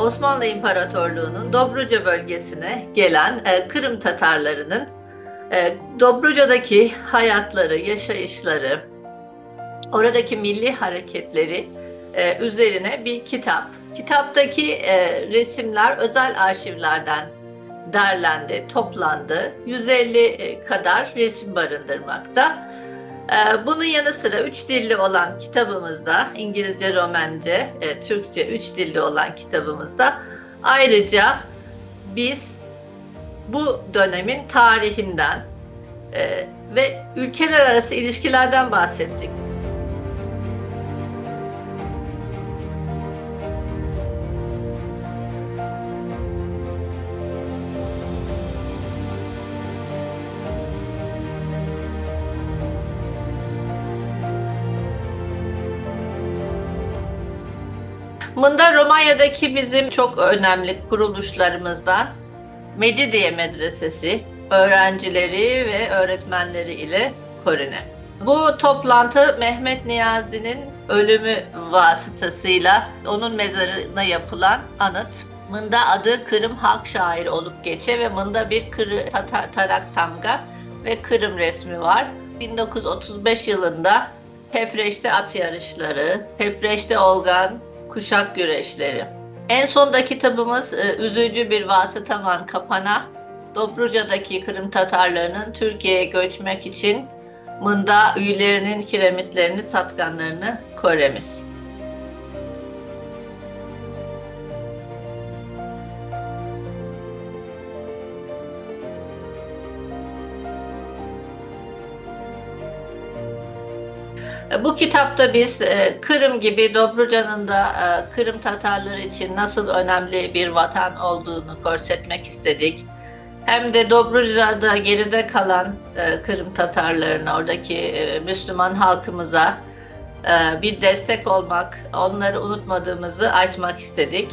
Osmanlı İmparatorluğu'nun Dobruca bölgesine gelen Kırım Tatarlarının Dobruca'daki hayatları, yaşayışları, oradaki milli hareketleri üzerine bir kitap. Kitaptaki resimler özel arşivlerden derlendi, toplandı. 150 kadar resim barındırmakta. Bunun yanı sıra üç dilli olan kitabımızda, İngilizce, Romence, Türkçe üç dilli olan kitabımızda ayrıca biz bu dönemin tarihinden ve ülkeler arası ilişkilerden bahsettik. Bunda Romanya'daki bizim çok önemli kuruluşlarımızdan Mecidiye Medresesi öğrencileri ve öğretmenleri ile Korine. Bu toplantı Mehmet Niyazi'nin ölümü vasıtasıyla onun mezarına yapılan anıt. Mında adı Kırım Halk Şairi olup geçe ve mında bir Kırı, Tatar, tarak tamga ve Kırım resmi var. 1935 yılında Tepreş'te at yarışları, Tepreş'te olgan kuşak güreşleri. En sonda kitabımız üzücü bir vasıtaman kapana Dobruca'daki Kırım Tatarlarının Türkiye'ye göçmek için mında üyelerinin kiremitlerini satkanlarını koremiz. Bu kitapta biz Kırım gibi Dobruca'nın da Kırım Tatarları için nasıl önemli bir vatan olduğunu görsetmek istedik. Hem de Dobruca'da geride kalan Kırım Tatarlarına, oradaki Müslüman halkımıza bir destek olmak, onları unutmadığımızı aytmak istedik.